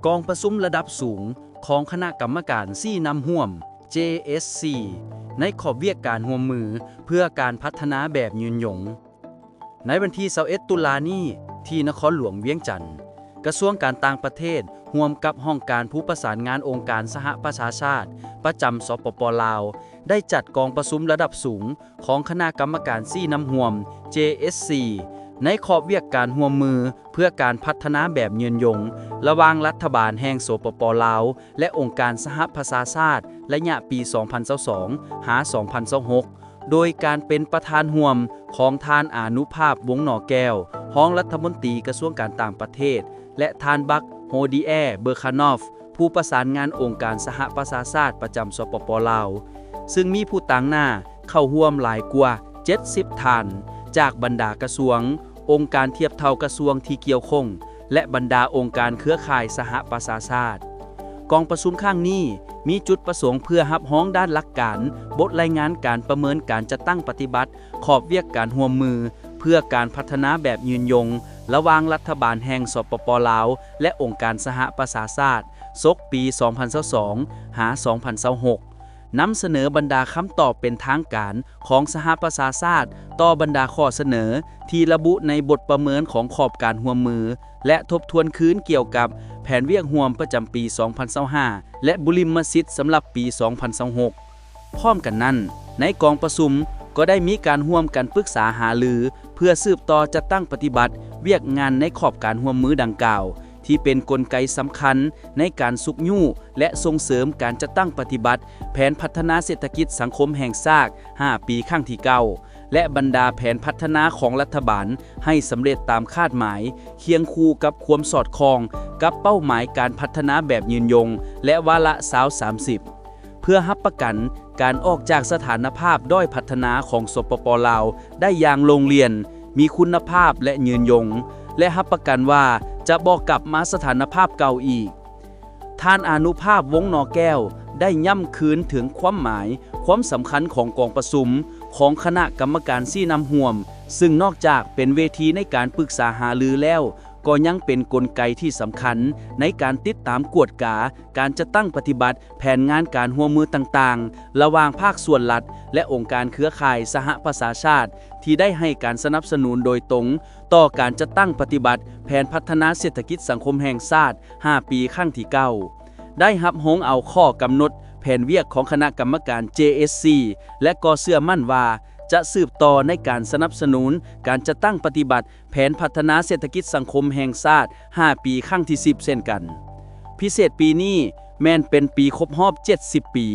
ກອງປະຊຸມລະດັບສູງຂອງຄະນະກຳມະການຊີ້ນຳຮ່ວມ ເຈເອສຊີ ໃນຂອບວຽກການຮ່ວມມືເພື່ອການພັດທະນາແບບຍືນຍົງ. ໃນວັນທີຊາວເອັດ ຕຸລານີ້ ທີ່ນະຄອນຫຼວງວຽງຈັນ, ກະຊວງການຕ່າງປະເທດ ຮ່ວມກັບຫ້ອງການຜູ້ປະສານງານອົງການສະຫະປະຊາຊາດ ປະຈຳ ສປປ ລາວ ໄດ້ຈັດກອງປະຊຸມລະດັບສູງ ຂອງຄະນະກຳມະການຊີ້ນຳຮ່ວມ ເຈເອສຊີ ໃນຂອບວຽກການຮ່ວມມືເພື່ອການພັດທະນາແບບຍືນຍົງ ລະຫວ່າງລັດຖະບານແຫ່ງ ສປປ ລາວ ແລະ ອົງການສະຫະປະຊາຊາດ ໄລຍະປີສອງພັນຊາວສອງ ຫາ ສອງພັນຊາວຫົກ ໂດຍການເປັນປະທານຮ່ວມຂອງທ່ານ ອານຸພາບ ວົງໜໍແກ້ວ ຮອງລັດຖະມົນຕີກະຊວງການຕ່າງປະເທດ ແລະ ທ່ານ ບັກ ໂຮດີແອ ເບີຄານອຟ ຜູ້ປະສານງານອົງການສະຫະປະຊາຊາດປະຈຳ ສປປ ລາວ, ຊຶ່ງມີຜູ້ຕາງໜ້າເຂົ້າຮ່ວມຫຼາຍກວ່າເຈັດສິບທ່ານ ຈາກບັນດາກະຊວງ, ອົງການທຽບເທົ່າກະຊວງທີ່ກ່ຽວຂ້ອງ ແລະ ບັນດາອົງການເຄືອຂ່າຍສະຫະປະຊາຊາດ. ກອງປະຊຸມຄັ້ງນີ້ມີຈຸດປະສົງເພື່ອຮັບຮອງດ້ານຫຼັກການ, ບົດລາຍງານການປະເມີນການຈັດຕັ້ງປະຕິບັດ ຂອບວຽກການຮ່ວມມືເພື່ອການພັດທະນາແບບຍືນຍົງ ລະຫວ່າງລັດຖະບານແຫ່ງ ສປປ ລາວ ແລະ ອົງການສະຫະປະຊາຊາດ ສົກປີສອງພັນຊາວສອງ ຫາ ສອງພັນຊາວຫົກ, ນຳສະເໜີບັນດາຄຳຕອບເປັນທາງການຂອງສະຫະປະຊາຊາດຕໍ່ບັນດາຂໍ້ສະເໜີທີ່ລະບຸໃນບົດປະເມີນຂອງຂອບການຮ່ວມມື ແລະ ທົບທວນຄືນກ່ຽວກັບແຜນວຽກຮ່ວມປະຈຳປີສອງພັນຊາວຫ້າ ແລະ ບຸລິມະສິດສຳລັບປີສອງພັນຊາວຫົກ. ພ້ອມກັນນັ້ນ, ໃນກອງປະຊຸມກໍໄດ້ມີການຮ່ວມກັນປຶກສາຫາລືເພື່ອສືບຕໍ່ຈັດຕັ້ງປະຕິບັດວຽກງານໃນຂອບການຮ່ວມມືດັ່ງກ່າວ ທີ່ເປັນກົນໄກສຳຄັນໃນການຊຸກຍູ້ ແລະ ສົ່ງເສີມການຈັດຕັ້ງປະຕິບັດແຜນພັດທະນາເສດຖະກິດສັງຄົມແຫ່ງຊາດຫ້າປີຄັ້ງທີເກົ້າ ແລະ ບັນດາແຜນພັດທະນາຂອງລັດຖະບານໃຫ້ສຳເລັດຕາມຄາດໝາຍ, ຄຽງຄູ່ກັບຄວາມສອດຄ່ອງກັບເປົ້າໝາຍການພັດທະນາແບບຍືນຍົງ ແລະ ວາລະຊາວສາມສິບ ເພື່ອຮັບປະກັນການອອກຈາກສະຖານະພາບດ້ອຍພັດທະນາຂອງ ສປປ ລາວ ໄດ້ຢ່າງໂລ່ງລ່ຽນ, ມີຄຸນນະພາບ ແລະ ຍືນຍົງ, ແລະ ຮັບປະກັນວ່າຈະບໍ່ກັບມາສະຖານະພາບເກົ່າອີກ. ທ່ານ ອານຸພາບ ວົງໜໍແກ້ວ ໄດ້ຢ້ຳຄືນເຖິງຄວາມໝາຍ, ຄວາມສຳຄັນຂອງກອງປະຊຸມຂອງຄະນະກຳມະການຊີ້ນຳຮ່ວມ, ຊຶ່ງນອກຈາກເປັນເວທີໃນການປຶກສາຫາລືແລ້ວ, ກໍຍັງເປັນກົນໄກທີ່ສຳຄັນໃນການຕິດຕາມກວດກາ ການຈັດຕັ້ງປະຕິບັດແຜນງານການຮ່ວມມືຕ່າງໆ ລະຫວ່າງພາກສ່ວນລັດ ແລະ ອົງການເຄືອຂ່າຍສະຫະປະຊາຊາດ ທີ່ໄດ້ໃຫ້ການສະໜັບສະໜູນໂດຍຕົງຕໍ່ການຈັດຕັ້ງປະຕິບັດແຜນພັດທະນາເສດຖະກິດສັງຄົມແຫ່ງຊາດຫ້າປີຄັ້ງທີເກົ້າ, ໄດ້ຮັບຮອງເອົາຂໍ້ກຳນົດແຜນວຽກຂອງຄະນະກຳມະການ ເຈເອສຊີ ແລະ ກໍເຊື່ອໝັ້ນວ່າຈະສືບຕໍ່ໃນການສະໜັບສະໜູນການຈັດຕັ້ງປະຕິບັດ ແຜນພັດທະນາເສດຖະກິດສັງຄົມແຫ່ງຊາດຫ້າປີຄັ້ງທີສິບເຊັ່ນກັນ. ພິເສດປີນີ້ແມ່ນເປັນປີຄົບຮອບເຈັດສິບປີ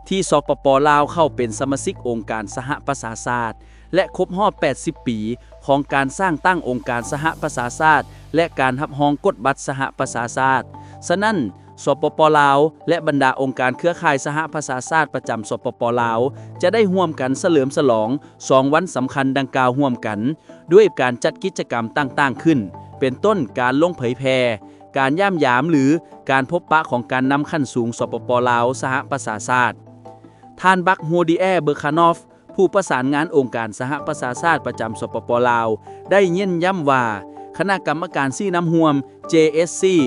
ທີ່ ສປປ ລາວ ເຂົ້າເປັນສະມາຊິກອົງການສະຫະປະຊາຊາດ ແລະ ຄົບຮອບແປດສິບປີຂອງການສ້າງຕັ້ງອົງການສະຫະປະຊາຊາດ ແລະ ການຮັບຮອງກົດບັດສະຫະປະຊາຊາດ. ສະນັ້ນ, ສປປ ລາວ ແລະ ບັນດາອົງການເຄືອຂ່າຍສະຫະປະຊາຊາດປະຈຳ ສປປ ລາວ ຈະໄດ້ຮ່ວມກັນສະເຫຼີມສະຫຼອງສອງວັນສຳຄັນດັ່ງກ່າວຮ່ວມກັນ ດ້ວຍການຈັດກິດຈະກຳຕ່າງໆຂຶ້ນ, ເປັນຕົ້ນການລົງເຜີຍແຜ່, ການຢ້ຽມຢາມ ຫຼື ການພົບປະຂອງການນຳຂັ້ນສູງ ສປປ ລາວ ສະຫະປະຊາຊາດ. ທ່ານ ບັກ ໂຮດີແອ ເບີຄານອຟ ຜູ້ປະສານງານອົງການສະຫະປະຊາຊາດປະຈຳ ສປປ ລາວ ໄດ້ເນັ້ນຢ້ຳວ່າ ຄະນະກຳມະການຊີ້ນຳຮ່ວມ ເຈເອສຊີ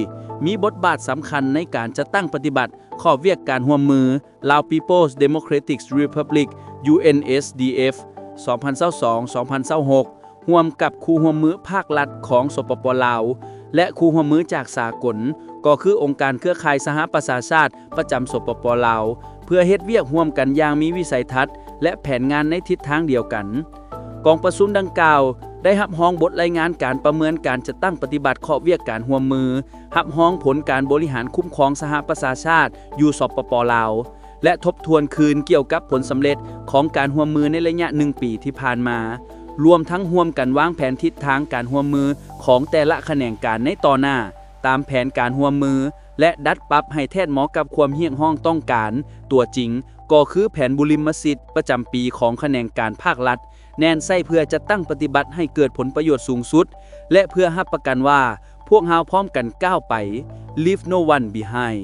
ມີບົດບາດສຳຄັນໃນການຈັດຕັ້ງປະຕິບັດຂອບວຽກການຮ່ວມມື Lao People's Democratic Republic ຢູ เอ็น เอส ดี เอฟ ສອງພັນຊາວສອງ ສອງພັນຊາວຫົກ ຮ່ວມກັບຄູ່ຮ່ວມມືພາກລັດຂອງ ສປປ ລາວ ແລະ ຄູ່ຮ່ວມມືຈາກສາກົນ ກໍຄືອົງການເຄືອຂ່າຍສະຫະປະຊາຊາດປະຈຳ ສປປ ລາວ ເພື່ອເຮັດວຽກຮ່ວມກັນຢ່າງມີວິໄສທັດ ແລະ ແຜນງານໃນທິດທາງດຽວກັນ. ກອງປະຊຸມດັ່ງກ່າວໄດ້ຮັບຮອງບົດລາຍງານການປະເມີນການຈັດຕັ້ງປະຕິບັດຂອບວຽກການຮ່ວມມື, ຮັບຮອງຜົນການບໍລິຫານຄຸ້ມຄອງສະຫະປະຊາຊາດຢູ່ ສປປ ລາວ ແລະ ທົບທວນຄືນກ່ຽວກັບຜົນສຳເລັດຂອງການຮ່ວມມືໃນໄລຍະໜຶ່ງປີທີ່ຜ່ານມາ, ລວມທັງຮ່ວມກັນວາງແຜນທິດທາງການຮ່ວມມືຂອງແຕ່ລະຂະແໜງການໃນຕໍ່ໜ້າ ຕາມແຜນການຮ່ວມມື ແລະ ດັດປັບໃຫ້ແທດເໝາະກັບຄວາມຮຽກຮ້ອງຕ້ອງການຕົວຈິງ, ກໍຄືແຜນບຸລິມະສິດປະຈຳປີຂອງຂະແໜງການພາກລັດ ແໜ້ນໃສ່ເພື່ອຈັດຕັ້ງປະຕິບັດໃຫ້ເກີດຜົນປະໂຫຍດສູງສຸດ ແລະ ເພື່ອຮັບປະກັນວ່າ ພວກເຮົາພ້ອມກັນກ້າວໄປ Leave No One Behind.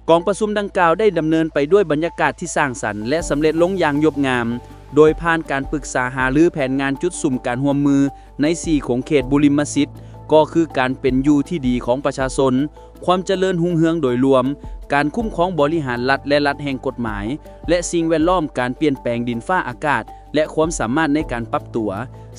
ກອງປະຊຸມດັ່ງກ່າວໄດ້ດຳເນີນໄປດ້ວຍບັນຍາກາດທີ່ສ້າງສັນ ແລະ ສຳເລັດລົງຢ່າງຫຍົບງາມ, ໂດຍຜ່ານການປຶກສາຫາລືແຜນງານຈຸດສຸມການຮ່ວມມືໃນສີ່ຂົງເຂດບຸລິມະສິດ ກໍຄືການເປັນຢູ່ທີ່ດີຂອງປະຊາຊົນ, ຄວາມຈະເລີນຮຸ່ງເຮືອງໂດຍລວມ, ການຄຸ້ມຄອງບໍລິຫານລັດ ແລະ ລັດແຫ່ງກົດໝາຍ ແລະ ສິ່ງແວດລ້ອມ, ການປ່ຽນແປງດິນຟ້າອາກາດ ແລະ ຄວາມສາມາດໃນການປັບຕົວ,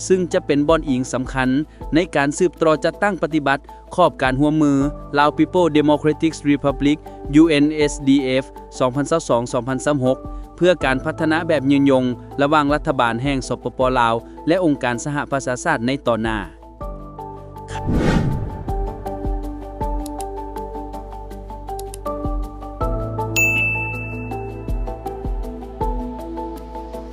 ຊຶ່ງຈະເປັນບ່ອນອີງສຳຄັນໃນການສືບຕໍ່ຈັດຕັ້ງປະຕິບັດຂອບການຮ່ວມມື Lao People's Democratic Republic UNSDF ສອງພັນຊາວສອງ ສອງພັນຊາວຫົກ ເພື່ອການພັດທະນາແບບຍືນຍົງລະຫວ່າງລັດຖະບານແຫ່ງ ສປປ ລາວ ແລະ ອົງການສະຫະປະຊາຊາດໃນຕໍ່ໜ້າ.